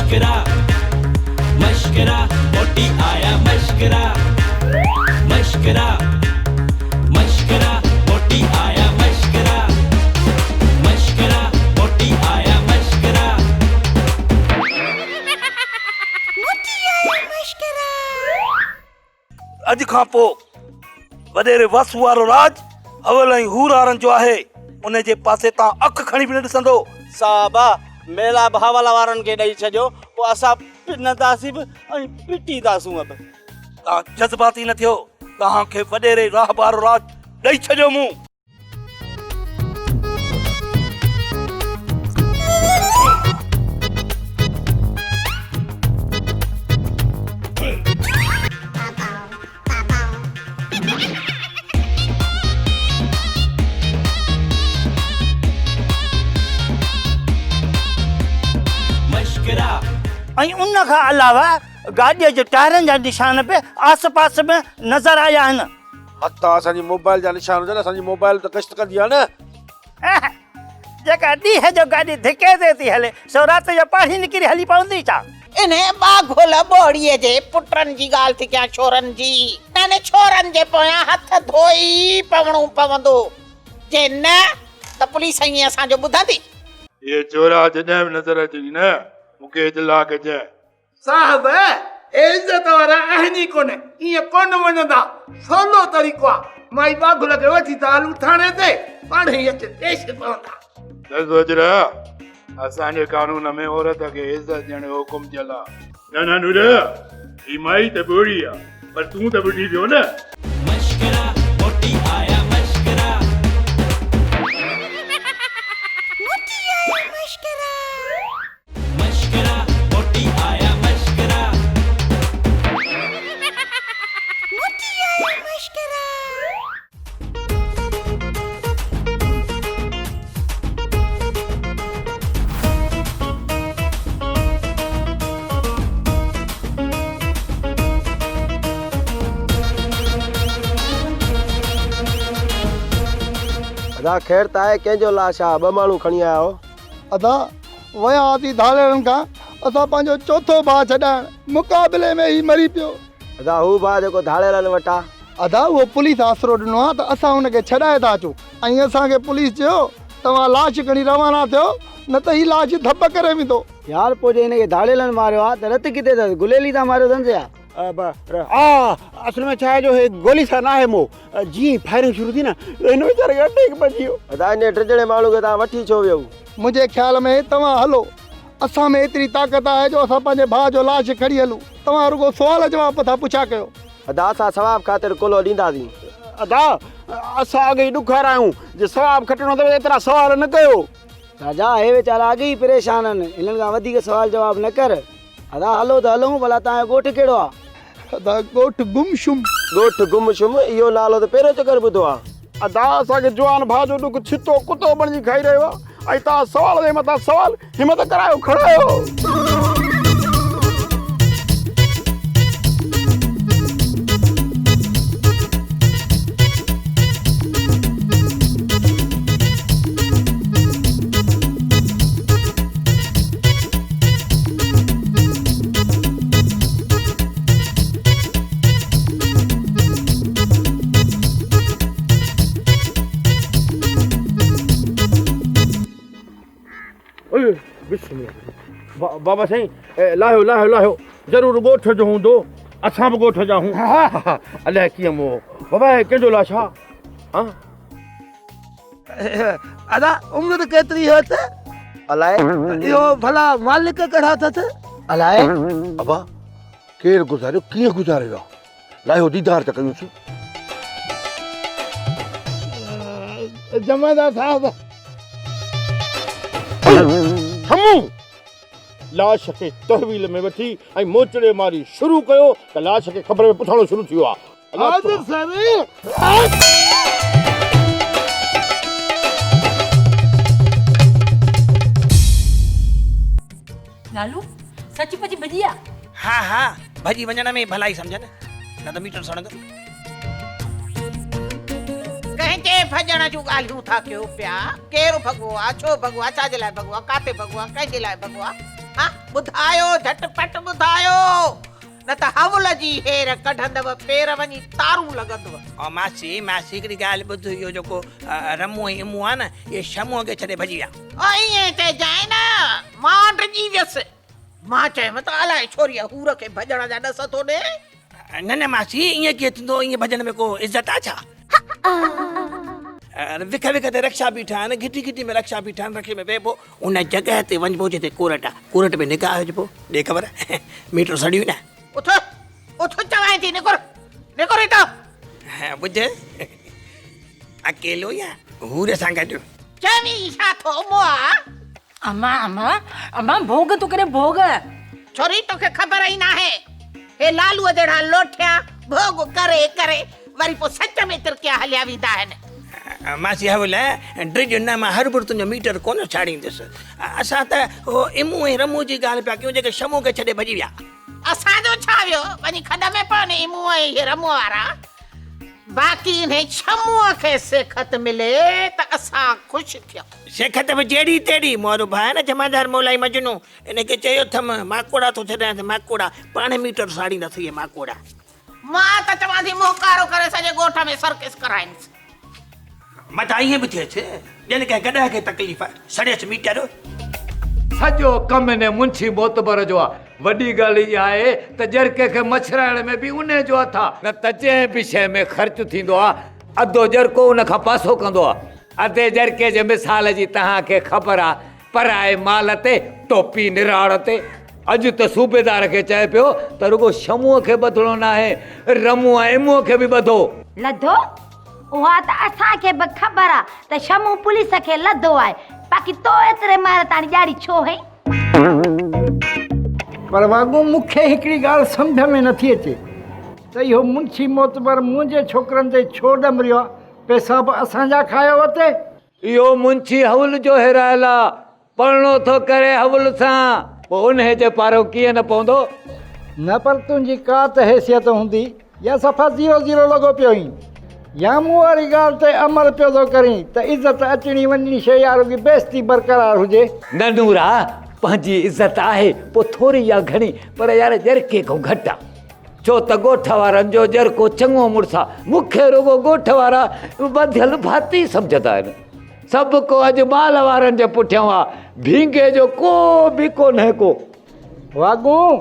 مشڪرا مشڪرا موٽي آيا مشڪرا مشڪرا مشڪرا موٽي آيا مشڪرا مشڪرا موٽي آيا مشڪرا. موٽي آيا مشڪرا. اڄ کان پوء وڏيري واسو وارو راڄ اول ۽ هور وارن جو آهي، ان جي پاسي تان اک کڻي به نه ڏسندو. صاحب، ميلا به حول وارن کي ڏئي ڇڏيو، پوء اسان پننداسين به ۽ پٽينداسون به. توهان جذباتي نه ٿيو، توهان کي وڏيري راهب وارو راڄ ڏئي ڇڏيو مون. ۽ ان کان علاوه گاڏيء جي ٽائرن جا نشان به آس پاس ۾ نظر آيا آهن. متان اسان جي موبائل جا نشان هجن، اسان جي موبائل ته گشت ڪندي آهي نه. جيڪا ڏينهن جو گاڏي ڌڪي تي ٿي هلي، سو رات جو پاڻهي نڪري هلي پوندي ڇا؟ انهيء ٻاگهل ٻوڙيء جي پٽن جي ڳالهه ٿي ڪيان، ڇورن جي. يعني ڇورن جي پويان هٿ ڌوئي پوڻو پوندو، جي نه ته پوليس ائين اسان جو ٻڌندي. اهي ڇورا جڏهن به نظر اچني نه، مون کي اطلاع ڪجانء. صاحب، اهي عزت وارا آهن ئي ڪونه، ائين ڪونه مڃندا. سولو طريقو آ، مائي ٻاگهل کي وٺي ٿا هلون ٿاڻي تي، پاڻهي ئي اچي پيش پوندا. ڏس وجرا، اسان جي قانون ۾ عورت کي عزت ڏيڻ جو حڪم ٿيل آ. نه نه نور، هي مائي ته ٻوڙي آ، پر تون ته ٻڍي ٿيو نه. مشڪرا موٽي آيا مشڪرا. موٽي آيا مشڪرا. مشڪرا موٽي آيا مشڪرا. موٽي آيا مشڪرا. ادا خير ته آهي ڪنهن جو لاش آ ٻه ماڻهو کڻي آيا آهو. ادا ويا هئاسين ڌاڙيلن کان اسان پنهنجو چوٿون ڀاء ڇڏائڻ مقابلي ۾ هي مري پيو. ادا هو ڀاء جيڪو ڌاڙيلن وٽ آ. ادا اهو پوليس آسرو ڏنو آ ته اسان هن کي ڇڏائي ٿا اچون ۽ اسان کي پوليس چيو توهان لاش کڻي روانا ٿيو نه ته هي لاش ڌپ ڪري ويندو. يار پوء جي هن کي ڌاڙيلن ماريو آ ته رت ڪٿي اٿس گليلي سان ماريو اٿنس يا. آ اصل ۾ ڇا آهي جو هي گولي سان ناهي مئو جيئن ئي فائرنگ شروع ٿي نه ته هن ويچاري کي اٽيڪ پئجي ويو. ادا انهيء ڊڄڻي ماڻهو کي توهان وٺي ڇو ويؤ؟ منهنجي خيال ۾ توهان هلو. اسان ۾ ايتري طاقت آهي جو اسان پنهنجي ڀاء جو لاش کڻي هلون. توهان رڳو سوال جواب ٿا پڇا ڪيو. ادا اسان ثواب خاطر ڪلهو ڏينداسين. ادا اسان اڳ ئي ڏکارا آهيون. جي ثواب کٽڻو اٿو ته ايترا سوال نه ڪيو. راجا اهي ويچارا اڳ ئي پريشان آهن. هنن کان وڌيڪ سوال جواب نه ڪر. ادا هلو ته هلون ڀلا توهان جو ڳوٺ ڪهڙو آ؟ ادا ڳوٺ گم شم. ڳوٺ گم شم اهو نالو ته پهريون چڪر ٻڌو آ. ادا اسان کي جوان ڀاء جو ڏک ڇتو ڪتو بڻجي کائي رهيو آ ۽ توهان سوال جي مٿان سوال همت ڪرايو کڻايو. بابا سائين لاهيو لاهيو لاهيو ضرور ڳوٺ جو هوندو اسان به ڳوٺ جا هون الائي ڪيئن مو بابا هي ڪنهن جو لاش آ ها ادا عمر ڪيتري هئس؟ الائي. اهو ڀلا مالڪ ڪهڙا اٿس؟ الائي. ابا ڪير گذاريو ڪيئن گذاريو آ؟ لاهيو ديدار ته ڪيونس. جمعدار صاحب. ٿمون! لاش کي تحويل ۾ وٺي ۽ موچڙي ماري شروع ڪيو ته لاش کي قبر ۾ پٺاڻو شروع ٿي ويو آ. حاضر سر. لالو سچ پچ ڀڄي آ؟ ها ها ڀڄي وڃڻ ۾ ڀلائي سمجهن نه ته ميٽر سڙندو. ڪنهن جي ڀڄڻ جون ڳالهيون ٿا ڪيو پيا؟ ڪير ڀڳو آ؟ ڇو ڀڳو آ؟ ڇا جي لاء ڀڳو آ؟ ڪاٿي ڀڳو آ؟ ڪنهن جي لاء ڀڳو آ؟ ها ٻڌايو جهٽ پٽ ٻڌايو نه ته حول جي هير ڪڍندؤ پير وڃي تارون لڳندؤ. او ماسي ماسي هڪڙي ڳالهه ٻڌ اهو جيڪو رمو ۽ امو آ نه اهي شموء کي ڇڏي ڀڄي ويا. او ائين چئجانء نه مان ڊڄي ويس. مان چيم ته الائي ڇوريء حور کي ڀڄڻ جا ڏس ٿو ڏي. نه نه ماسي ائين ڪيئن ٿيندو ائين ڀڄڻ ۾ ڪو عزت آ ڇا؟ وک وک تي رڪشا بيٺا آهن گهٽي گهٽي ۾ رڪشا بيٺا آهن رڪشي ۾ ويهبو ان جڳهه تي وڃبو جتي ڪورٽ آ ڪورٽ ۾ نگاهه وجهبو ڏي خبر ميٽر سڙيون نه. اٿ اٿ چوانء ٿي نڪر نڪر هتان. ٻڌ اڪيلو يا حور سان گڏ؟ چوين ڇا ٿو مئا؟ امان امان امان ڀوڳ ٿو ڪري ڀوڳ. ڇوري توکي خبر ئي ناهي هي لالوء جهڙا لوٺيا ڀوڳ ڪري ڪري وري پوء سچ ۾ ترڪيا هليا ويندا آهن. ماسي حول ڊڄ نه مان هربر تنهنجو ميٽر ڪونه ڇاڙيندس. اسان ته امو ۽ رمو جي ڳالهه پيا ڪيون جيڪي شمو کي ڇڏي ڀڄي ويا. اسان جو ڇا ويو وڃي کڏ ۾ پون امو ۽ هي رمو وارا. باقي انهي شموء کي سيکت ملي ته اسان خوش ٿيون. سيکت به جهڙي تهڙي، مورو ڀاء نه جمعدار مولائي مجنون، ان کي چيو اٿم، ماڪوڙا ٿو ڇڏايانس ماڪوڙا، پاڻ ميٽر ساڙيندس اهي ماڪوڙا. مان ته چوان ٿي منهن ڪارو ڪري سڄي ڳوٺ ۾ سرڪس ڪرائينس. متان ائين به ٿئيس، ڄڻ ڪنهن گڏهه کي تڪليف آهي، سڙيس ميٽر. سڄو ڪم انهي منشي معتبر جو آ. وڏي ڳالهه اها آهي ته ڄرڪي کي مڇرائڻ ۾ به انهي جو هٿ آ. نه ته جنهن به شيء ۾ خرچ ٿيندو آ، ادو ڄرڪو ان کان پاسو ڪندو آ. ادي ڄرڪي جي مثال جي توهان کي خبر آ، پرائي مال تي ٽوپي نراڙ تي. اڄ ته صوبيدار کي چئي پيو ته رڳو شموء کي ٻڌڻو ناهي، رمو ۽ اموء کي به ٻڌو. لڌو؟ اها ته اسان کي به خبر آ ته شمو پوليس کي لڌو آهي، باقي تو ايتري مهل تاڻي ڄاڙي ڇو هنئي؟ پر واڳون مون کي هڪڙي ڳالهه سمجهه ۾ نٿي اچي ته اهو منشي معتبر منهنجي ڇوڪرن تي ڇو ڏمريو آ، پئسا به اسان جا کايو وتي. اهو منشي حول جو هيرايل آ، پرڻو ٿو ڪري حول سان، پوء انهيء جي پارو ڪيئن نه پوندو؟ نه پر تنهنجي ڪا ته حيثيت هوندي يا صفا زيرو زيرو لڳو پيو آهين يا مون واري ڳالهه تي عمل پيو ٿو ڪرين ته عزت اچڻي وڃڻي شيء يا رڳي بيعزتي برقرار هجي. نه نورا، پنهنجي عزت آهي، پوء ٿوري يا گهڻي، پر يار ڄرڪي کان گهٽ آ. ڇو ته ڳوٺ وارن جو ڄرڪو چڱو مڙس آ. مون کي رڳو ڳوٺ وارا ٻڌل ڀاتي سمجهندا آهن. سڀ ڪو اڄ مال وارن جي پٺيان آ. ڀينگي جو ڪو به ڪونهي ڪو. واڳون،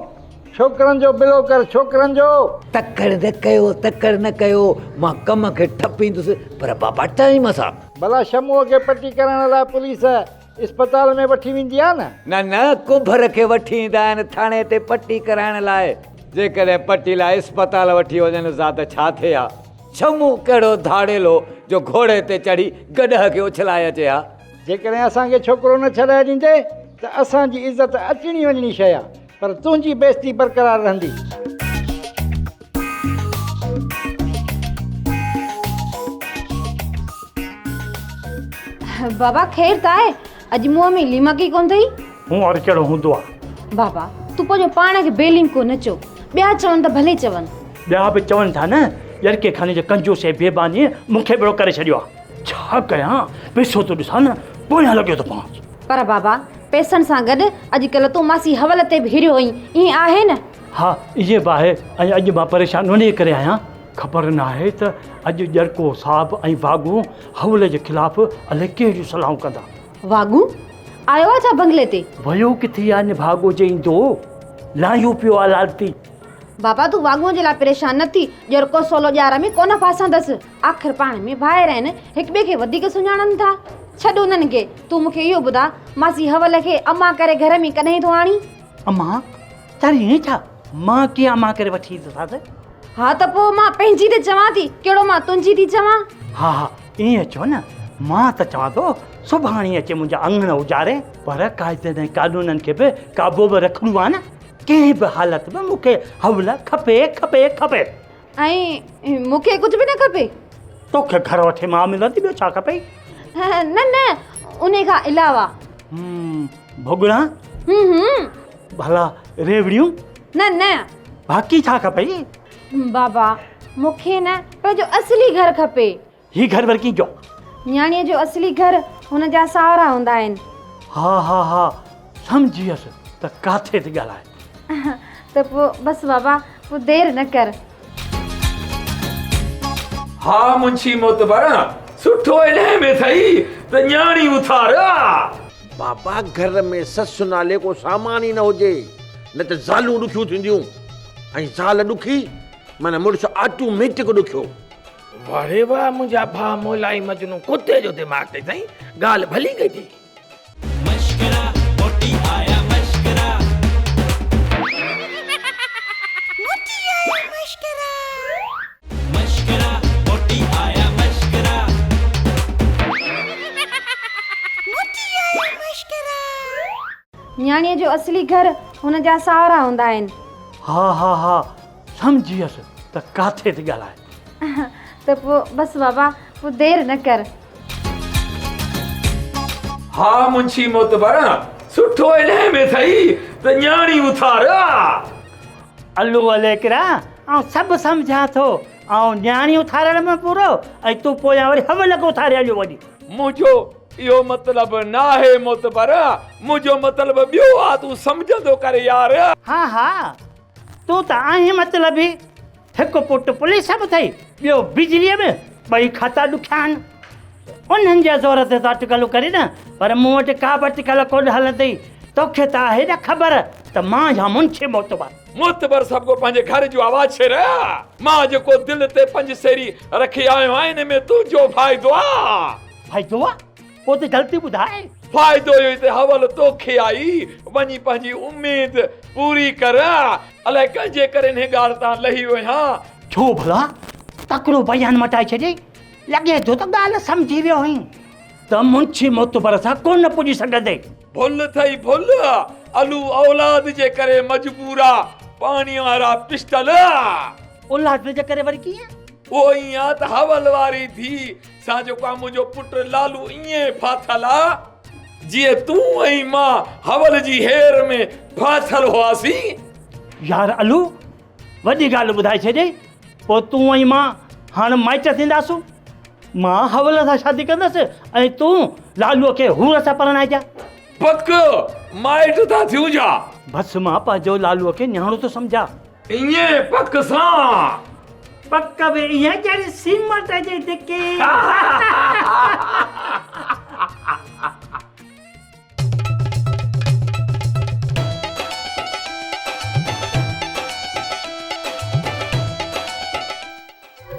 ڇوڪرن جو بلو ڪر ڇوڪرن جو. تڪڙ نه ڪيو، تڪڙ نه ڪيو، مان ڪم کي ٺپيندس، پر بابا ٽائيم سان. ڀلا شموء کي پٽي ڪرائڻ لاء پوليس اسپتال ۾ وٺي ويندي آ نه؟ نه نه، ڪنڀر کي وٺي ايندا آهن ٿاڻي تي پٽي ڪرائڻ لاء. جيڪڏهن پٽي لاء اسپتال وٺي وڃنس ها ته ڇا ٿئي ها؟ ڇمو ڪهڙو ڌاڙيل هو جو گهوڙي تي چڙهي گڏهه کي اڇلائي اچي ها. جيڪڏهن اسان کي ڇوڪرو نه ڇڏائي ڏيندي ته اسان جي عزت اچڻي وڃڻي شيء آ، پر تنهنجي بيعزتي برقرار رهندي. بابا خير ته آهي اڄ منهن ۾ ليمڪ ئي ڪونه اٿئي. هون اور ڪهڙو هوندو آ. بابا تون پنهنجو پاڻ کي بي ليمڪو نه چئو ٻيا چون ته ڀلي چون. ٻيا به چون ٿا نه ڄرڪي خاني جي ڪنجوس ۽ بي بانيء مون کي ٻيڙو ڪري ڇڏيو آ. ڇا ڪيان پئسو ٿو ڏسان نه پويان لڳيو ٿو پوان. پر بابا پئسن سان گڏ اڄڪلهه تون ماسي حول تي به هريو آهين ائين آهي نه. ها ائين به آهي ۽ اڄ مان پريشان انهيء ڪري آهيان، خبر ناهي ته اڄ ڄرڪو صاحب ۽ واڳون حول جي خلاف الائي ڪهڙيون صلاحون ڪندا. واڳون آيو آ ڇا بنگلي تي؟ ويو ڪٿي آ نڀاڳو جي ايندو، لاهيون پيو آ لالتي. بابا تون واڳونء جي لاء پريشان نه ٿي، ڄرڪو سولو ڄار ۾ ڪونه ڦاسندس. آخر پاڻ ۾ ڀائر آهن، هڪ ٻئي کي وڌيڪ سڃاڻن ٿا. ڇڏ انهن کي، تون مون کي اهو ٻڌاء ماسي حول کي امان ڪري گهر ۾ ڪڏهن ٿو آڻين؟ امان، ترين ڇا؟ مان ڪيئن امان ڪري وٺي ايندوسانس؟ ها ته پوء مان پنهنجي ته چوان ٿي، ڪهڙو مان تنهنجي ٿي چوان؟ ها ها ائين چئو نه، مان ته چوان ٿو سڀاڻي اچي منهنجا اڱڻ اجاري، پر قاعدن ۽ قانونن کي به قابو ۾ رکڻو آهي نه، ڪنهن به حالت ۾ مون کي حول کپي کپي کپي. ۽ مون کي ڪجهه به نه کپي؟ توکي گهر وٺي مان ملندي ٻيو ڇا کپئي؟ نه نه انهي کان علاوه. ڀڳڙا؟ هم هم. ڀلا ريوڙيون؟ نه نه. باقي ڇا کپئي؟ بابا مون کي نه پنهنجو اصلي گهر کپي. هي گهر وري ڪنهن جو؟ نياڻيء جو اصلي گهر هن جا ساهرا هوندا آهن. ها ها ها سمجهي ويس. ته ڪاٿي ٿي ڳالهائي. ته پوء بس بابا پوء دير نه ڪر. ها منشي معتبر سٺو انهي ۾ اٿئي ته نياڻي اٿار. بابا گهر ۾ سس نالي ڪو سامان ئي نه هجي نه ته زالون ڏکيون ٿينديون ۽ زال ڏکي معنيٰ مڙس آٽوميٽڪ ڏکيو. واهه ري واهه منهنجا ڀاء مولائي مجنون ڪتي جو دماغ اٿئي سائين ڳالهه ڀلي ڪئي اٿئي. مشڪرا موٽي آيا مشڪرا. موٽي آيا مشڪرا. مشڪرا موٽي آيا مشڪرا. موٽي آيا مشڪرا. نياڻيء جو اصلي گهر هن جا ساهرا هوندا آهن. ها ها ها سمجهي ويس ته ڪاٿي ٿي ڳالهائي. ته پوء بس بابا پوء دير نه ڪر. ها منشي معتبر سٺو انهي ۾ اٿئي ته نياڻي اٿار. الو اليڪرا آئون سڀ سمجهان ٿو. آئون نياڻي اٿارڻ ۾ پورو ۽ تون پويان وري حول کي اٿاري هليو وڃين. منهنجو اهو مطلب ناهي معتبر، منهنجو مطلب ٻيو آ تون سمجهندو ڪر يار. ها ها تون ته آهين مطلبي، هڪ پٽ پوليس ۾ اٿئي ٻيو بجليء ۾، ٻئي کاتا ڏکيا آهن. انهن جي زور تي ته اٽڪلون ڪرين نه، پر مون وٽ ڪا به اٽڪل ڪونه هلندي. توکي ته آهي نه خبر ته مان آهيان منشي معتبر. معتبر سڀ ڪو پنهنجي گهر جو آواز ڇي رهيا. مان جيڪو دل تي پنج سيري رکي آيو آهيان ان ۾ تنهنجو فائدو آ. فائدو آ؟ پوء ته جلدي ٻڌاء. فائدو اهو ئي ته حول توکي آئي، وڃي پنهنجي اميد پوري ڪر. الائي ڪنهن جي ڪري انهي ڳالهه تان لهي ويو آهيان. ڇو ڀلا؟ تڪڙو بيان مٽائي ڇڏيئي. لڳي ٿو ته ڳالهه سمجهي ويو آهين ته منشي معتبر سان ڪونه پڄي سگهندين. ڀل ٿئي ڀل، الو اولاد جي ڪري مجبور آ، پاڻيء وارا پسٽل. اولاد جي ڪري وري ڪيئن؟ اهو ائين آ ته حول واري ڌيء سان جيڪو آ منهنجو پٽ لالو ائين ڦاٿل آ، جيئن تون ۽ مان حول جي هير ۾ ڦاٿل هئاسين. يار الو، وڏي ڳالهه ٻڌائي ڇڏيئي، پوء تون ۽ مان هاڻ مائٽ ٿينداسون. مان حول سان شادي ڪندس ۽ تون لالوء کي حور سان پرڻائجان. پڪ مائٽ ٿا ٿيون ڇا؟ بس مان پنهنجو لالوء کي نياڻو ٿو سمجهان. ائين پڪ سان؟ پڪ به ائين ڄڻ سيمٽ جي دڪي.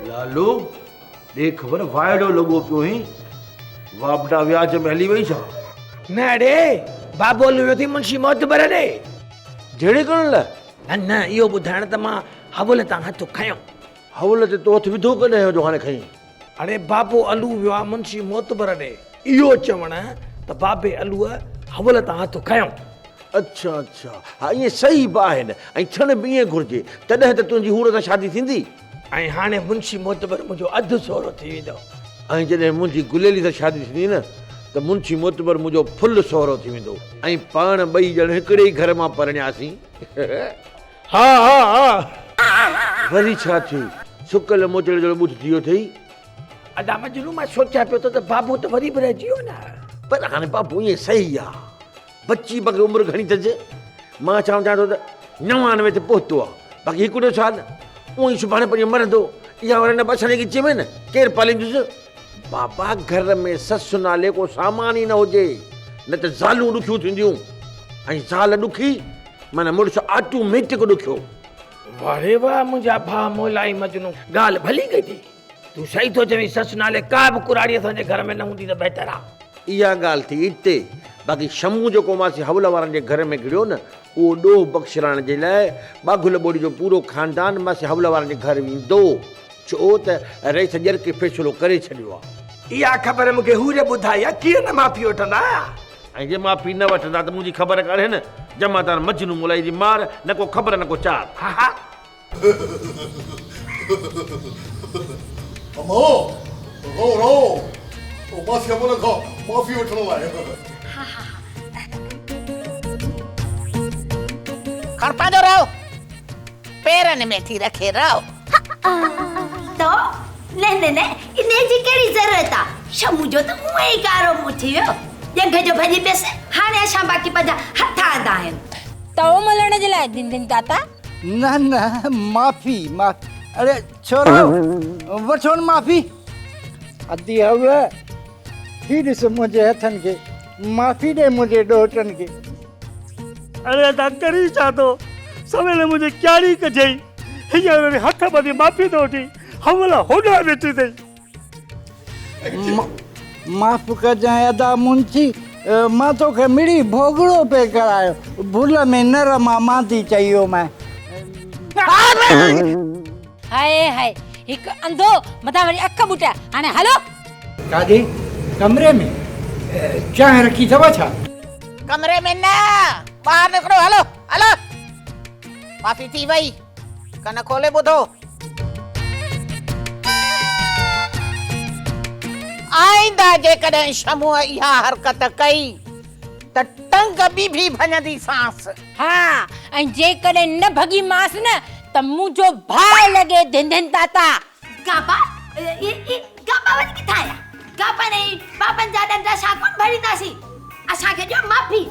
لالو، ڏي خبر وائڙو لڳو پيو هين، واپڊا وياج ۾ هلي وئي ڇا؟ نه اڙي، بابو هليو ويو اٿئي منشي معتبر ڏي. جهيڙي ڪرڻ لاء؟ نه نه، اهو ٻڌائڻ ته مان حول تان هٿ کنيو. حول تي تو هٿ وڌو ڪڏهن هو جو هاڻي کنئين؟ اڙي بابو الو ويو آ منشي معتبر ڏي اهو چوڻ ته بابي الوء حول تان هٿ کنيو. اڇا اڇا ها ائين صحيح به آهي نه ۽ ٿيڻ به ائين گهرجي تڏهن ته تنهنجي حور سان شادي ٿيندي. ۽ هاڻي منشي معتبر منهنجو اڌ سهرو ٿي ويندو. ۽ جڏهن منهنجي گليلي سان شادي ٿيندي نه ته منشي معتبر منهنجو فل سهرو ٿي ويندو ۽ پاڻ ٻئي ڄڻ هڪڙي ئي گهر مان پرڻياسين. ها ها ها. وري ڇا ٿيو؟ سڪل موچڙي جهڙو ٻوٿ ٿي ويو اٿئي. ادا مجنون مان سوچيان پيو ته بابو ته وري به رهجي ويو نه. پر هاڻي بابو ائين صحيح آ. بچي باقي عمر گهڻي اٿس. مان ڇا چوان ٿو ته 99 تي پهتو آ. باقي هڪڙو سال اونئن ئي سڀاڻي پرينء مرندو. اها وري نه به اسان جي ڳچيء ۾ نه ڪير پاليندس. بابا گهر ۾ سس نالي ڪو سامان ئي نه هجي نه ته زالون ڏکيون ٿينديون ۽ زال ڏکي معنيٰ مڙس آٽوميٽڪ ڏکيو. واهه ري واهه منهنجا ڀاء مولائي مجنون ڳالهه ڀلي ڪئي اٿئي. تون صحيح ٿو چوين سس نالي ڪا به ڪراڙي اسان جي گهر ۾ نه هوندي ته بهتر آ. اها ڳالهه ٿي اتي باقي شمون جيڪو ماسي حول وارن جي گهر ۾ گهڙيو نه اهو ڏوهه بخشرائڻ جي لاء ٻاگهل ٻوڙي جو پورو خاندان ماسي حول وارن جي گهر ويندو. ڇو ته رئيس ڄرڪي فيصلو ڪري ڇڏيو آ. اها خبر مون کي حور ٻڌائي آ، ڪيئن نه معافي وٺندا؟ ۽ جي معافي نه وٺندا ته منهنجي خبر ڪانهي نه، جمعدار مجنون مولائي جي مار، نه ڪو خبر نه ڪو چار. ها ها. اما، رئو رئو، ماسي امل کان معافي وٺڻ لاء. ها ها ها. کڻ پنهنجو رئو. پيرن ۾ ٿي رکي رئو. تو، نه نه نه، انهيء جي ڪهڙي ضرورت آ؟ شمو جو ته اونئن ئي ڪارو منهن ٿي ويو. ڄنگهه جو ڀڄي پيس. هاڻي اسان باقي پنهنجا هٿ آندا آهن. تئو ملڻ جي لاء دين دين تاتا؟ نه نه معافي معافي اڙي ڇورو وٺو نه معافي. ادي حول هي ڏس منهنجي هٿن کي معافي ڏي منهنجي ڏوهٽن کي. اڙي ادا ڪرين ڇا ٿو سويل منهنجي ڪياڙي ڪڍيئي هينئر وري هٿ ٻڌي معافي ٿو وٺين حول هوڏانهن ويٺي اٿئي. معاف ڪجانء ادا منشي، مان توکي مڙئي ڀوڳڙو پئي ڪرايو، ڀل ۾ نر مان ماندي چئي ويومانء. هاء هاء هڪ انڌو مٿان وري اک ٻوٽ، هاڻي هلو. ڪاڏي؟ ڪمري ۾؟ چانهه رکي اٿو ڇا؟ ڪمري ۾ نه، ٻاهر نڪرو هلو هلو. معافي ٿي وئي. ڪن کولي ٻڌو. آئنده جيڪڏهن شموء اها حرڪت ڪئي ته ٽنگ ٻيڀي ڀڃنديسانس. ها ۽ جيڪڏهن نه ڀڳيمانس نه ته منهنجو ڀاء لڳي ڌنڌين تاتا. گابا اي اي گابا وري ڪٿان آيا؟ گابن ۽ بابن جا ڏنڊ اسان ڪونه ڀرينداسين. اسان کي ڏيو معافي.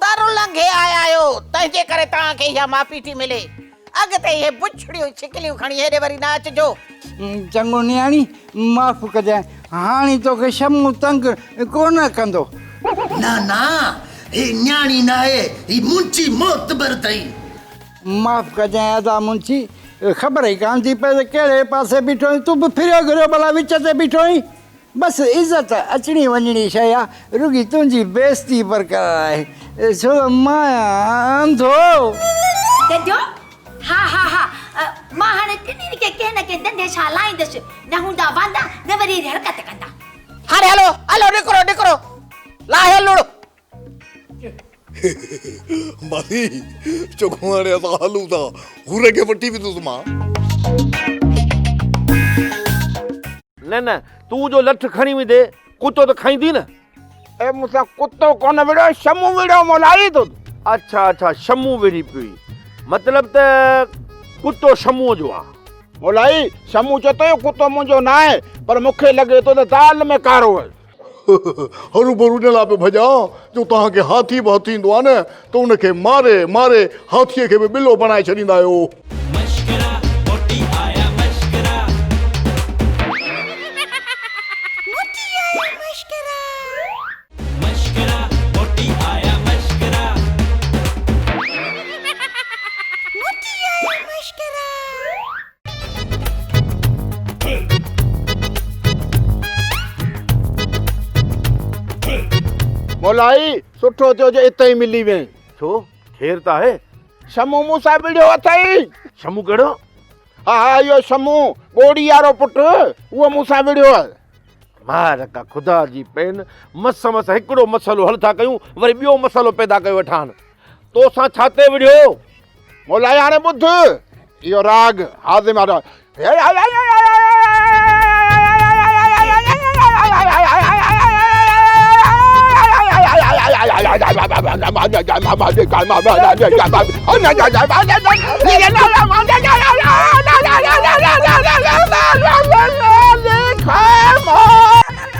در لنگهي آيا آهيو، تنهن جي ڪري توهان کي اها معافي ٿي ملي. اڳتي اهي بڇڙيون ڇڪليون کڻي هيڏي وري نه اچجو. چڱو نياڻي، معاف ڪجانء. هاڻي توکي شمون تنگ ڪونه ڪندو. نه نه، هي نياڻي ناهي، هي منشي معتبر اٿئي. معاف ڪجانء ادا منشي، خبر ئي ڪانه ٿي پئي ته ڪهڙي پاسي بيٺو آهين. تون به ڦريو گهريو ڀلا وچ تي بيٺو آهين. بس عزت اچڻي وڃڻي شيء آ، رڳي تنهنجي بيعزتي برقرار آهي، ڇو ته مان آهيان انڌو. ڌنڌو؟ ها ها ها، مان هاڻي ٽنهي کي ڪنهن نه ڪنهن ڌنڌي سان لائيندس، نه هوندا واندا نه وري اهڙي حرڪت ڪندا. هاڻي هلو هلو نڪرو نڪرو، لاهيو لڙ. ماسي چڱو هاڻي اسان هلون ٿا، حور کي وٺي ويندس مان. نه نه تون جو لٺ کڻي ويندي ڪتو ته کائيندي نه. اي مون سان ڪتو ڪونه وڙهيو شمون وڙهيو مولائي تو. اڇا اڇا شمون وڙهي پيو مطلب ته ڪتو شمون جو آ. مولائي شمون چئي ٿو اهو ڪتو منهنجو ناهي پر مون کي لڳي ٿو ته دال ۾ ڪارو آهي. هروڀرو ان لاء پيو ڀڄان جو توهان کي هاٿي به هٿ ايندو آهي نه ته ان کي ماري ماري هاٿيء کي به ٻلو بڻائي ڇڏيندا آهيو. مشڪرا موٽي آيا مشڪرا. موٽي آيا مشڪرا. مشڪرا موٽي آيا مشڪرا. موٽي آيا مشڪرا. مولائي سٺو ٿيو جو اتي ئي ملي وئين. ڇو خير ته آهي؟ شمون مون سان وڙهيو اٿئي. شمون ڪهڙو؟ ها ها اهو شمون ٻوڙي وارو پٽ اهو مون سان وڙهيو آهي. مار ڪا خدا جي پين مس مس هڪڙو مسئلو حل ٿا ڪيون وري ٻيو مسئلو پيدا ڪيو ويٺا آهن. توسان ڇا تي وڙهيو؟ مولائي هاڻي ٻڌ اهو راڳ هاضم وارو.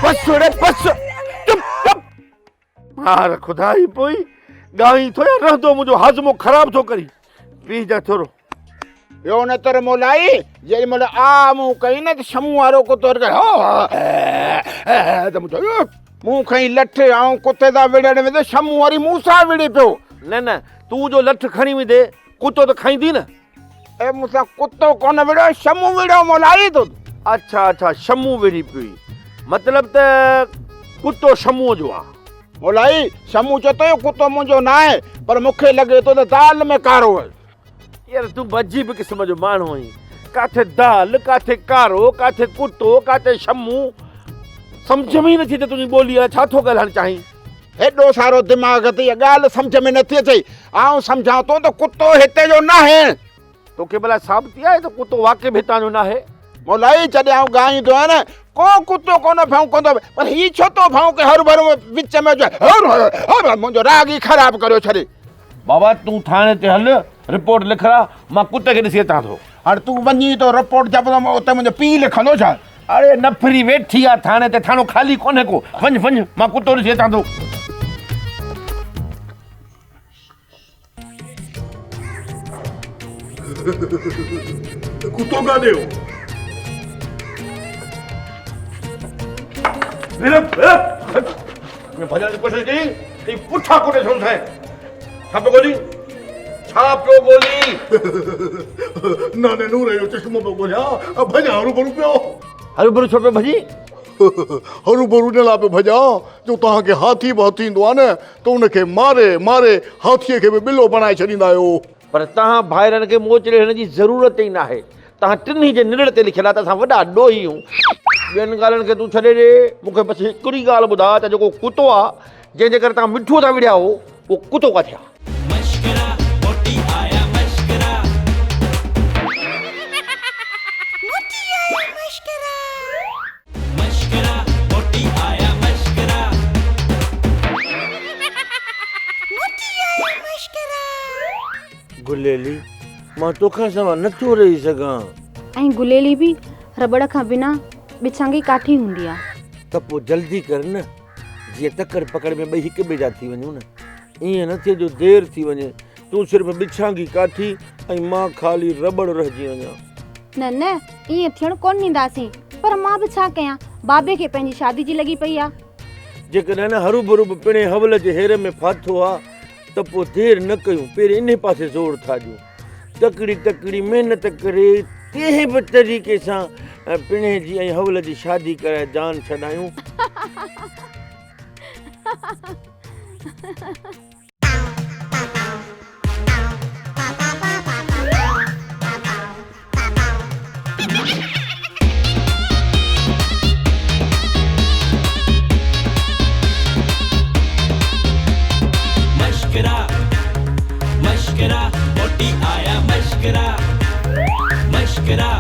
بس ڙي بس چپ چپ مار خدا ئي پوئي ڳائين ٿو يا رهندو منهنجو هاضمو خراب ٿو ڪرين بيهه جا ٿورو. ٻيو نه تر مولائي جيڏي مهل آ مون ڪئي نه ته شمون وارو ڪتو وري ڪري ها ته مون چيو مون کنئي لٺ آئون ڪتي سان وڙهڻ ويس شمون وري مون سان وڙهي پيو. نه نه تون جو لٺ کڻي ويندي ڪتو ته کائيندي نه. اي مون سان ڪتو ڪونه وڙهيو شمون وڙهيو مولائي تو. اڇا اڇا شمون وڙهي پيو مطلب ته ڪتو شمون جو آ. مولائي شمون چئي ٿو اهو ڪتو منهنجو ناهي پر مون کي لڳي ٿو ته دال ۾ ڪارو آهي. يار تون به عجيب قسم جو ماڻهو آهين. ڪاٿي دال، ڪاٿي ڪارو، ڪاٿي ڪتو، ڪاٿي شمون. سمجهه ۾ ئي نٿي اچي تنهنجي ٻولي الائي ڇا ٿو ڳالهائڻ چاهين. هيڏو سارو دماغ اٿئي اها ڳالهه سمجهه ۾ نٿي اچئي. آئون سمجهان ٿو ته ڪتو هتي جو ناهي. توکي ڀلا ثابتي آهي ته ڪتو واقعي به هتان جو ناهي؟ مولائي جڏهن آئون ڳائيندو آهيان نه ڪو ڪتو ڪونه ڀونڪندو آهي پر هي ڇو ٿو ڀونڪي هروڀرو وچ ۾ اچي هر هر هر منهنجو راڳ ئي خراب ڪريو ڇڏي. بابا تون ٿاڻي تي هل رپورٽ لکراء مان ڪتي کي ڏسي اچان ٿو. هاڻي تون وڃين ٿو رپورٽ ڇپندو اتي منهنجو پيء لکندو ڇا؟ اڙي نفري ويٺي آ ٿاڻي تي ٿاڻو خالي ڪونهي ڪو وڃ وڃ مان ڪتو ڏسي اچان ٿو. ڪتو ڪاڏي ويو؟ ڀڄڻ جي ڪوشش ڪئي ته پٺا ڪوٽي ڇڏيو سائين. ڇا پيو ڳولين؟ ڇا پيو ڳولين؟ ناني نور جو چشمو پيو ڳوليان، ڀڄان هروڀرو پيو. هروڀرو ڇو پيو ڀڄين؟ هروڀرو ان لاء پيو ڀڄان جو توهان کي هاٿي به هٿ ايندو آهي نه ته ان کي ماري ماري هاٿيء کي به ٻلو بڻائي ڇڏيندا آهيو. پر توهان ڀائرن کي موچڙي هڻڻ جي ضرورت ئي ناهي. توهان ٽنهي جي نرڙ تي لکيل آهي ته اسان وڏا ڏوهي آهيون. ٻين ڳالهين کي تون ڇڏي ڏي، مون کي بس هڪڙي ڳالهه ٻڌاء ته جيڪو ڪتو آهي، جنهن جي ڪري توهان مٺوء سان وڙهيا هئو، اهو ڪتو ڪاٿي آهي؟ مشڪرا موٽي آيا مشڪرا. موٽي آيا مشڪرا. مشڪرا موٽي آيا مشڪرا. موٽي آيا مشڪرا. گليلي، مان توکان سوا نٿو رهي سگهان. ۽ گليلي به رٻڙ کان بنا ٻڇانگي ڪاٺي هوندي آ. ته پوء جلدي ڪر نه، جيئن تڪڙ پڪڙ ۾ ٻئي هڪ ٻئي جا ٿي وڃون نه. ائين نه ٿئي جو دير ٿي وڃي، تون صرف ٻڇانگي ڪاٺي ۽ مان خالي رٻڙ رهجي وڃان. نه نه، ائين ٿيڻ ڪونه ڏينداسين. پر مان به ڇا ڪيان، بابي کي پنهنجي شادي جي لڳي پئي آ. جيڪڏهن هروڀرو به پڻهين حول جي هير ۾ ڦاٿو آ ته پوء دير نه ڪيون، پهرين انهي پاسي زور ٿا ڏيون. تڪڙي تڪڙي محنت ڪري ڪنهن به طريقي سان پڻهين جي ۽ حول جي شادي ڪرائي جان ڇڏايون. مشڪرا مشڪرا موٽي آيا مشڪرا مشڪرا.